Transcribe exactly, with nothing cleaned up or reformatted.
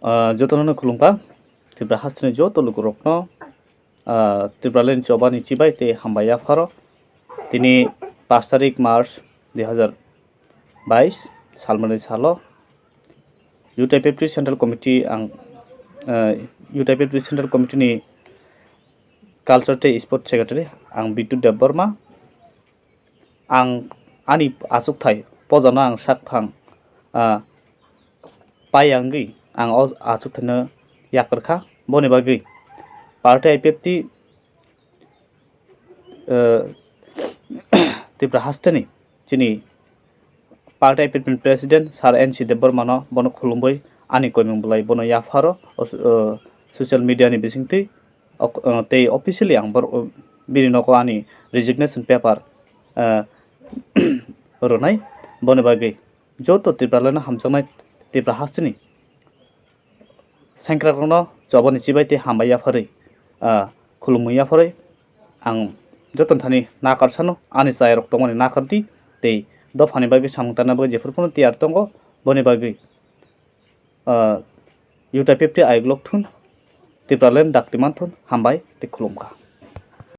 Ah, jotono khulumkha, Tripura hasteni joto lukurokno, ah, Tripura Land Chobani chibai tei hambai yapharo. Tini pash tarik March dui hazar bais salmani salo U T I P F T Central Committee ang, ah, U T I P F T Central Committee ni Culture tei Sport Secretary ang Bitu Debbarma. Ang ani achukthai pojano ang sakphang, ah, pai wngwi ang o achukthaino yakarkha. Boni bagwi party I P F T, eh, Tripura hasteni chini party I P F T ni President Sir N C Debbarmano bono khulumwi ani koimung bwlai bono yapharo, o, eh, social media ni bisingtwi. Ok, eh, tei officially ang bor-, bini nogo ani resignation paper, eh, rwnai. Boni bagwi joto Tripura Land no hamjaknai Tripura hasteni sengkrakrokno chobani chibai tei hambai yapharwi, ah, khulumwi yapharwi ang joto thani nakar sano, ani chayarok tongmani nakar di tei dophani bagwi samung tangna bagwi jephuru phano tiyar tongo. Boni bagwi, ah, U T I P F T ayuk lok thun, Tripura Land dakti man thun, hambai tei khulumkha.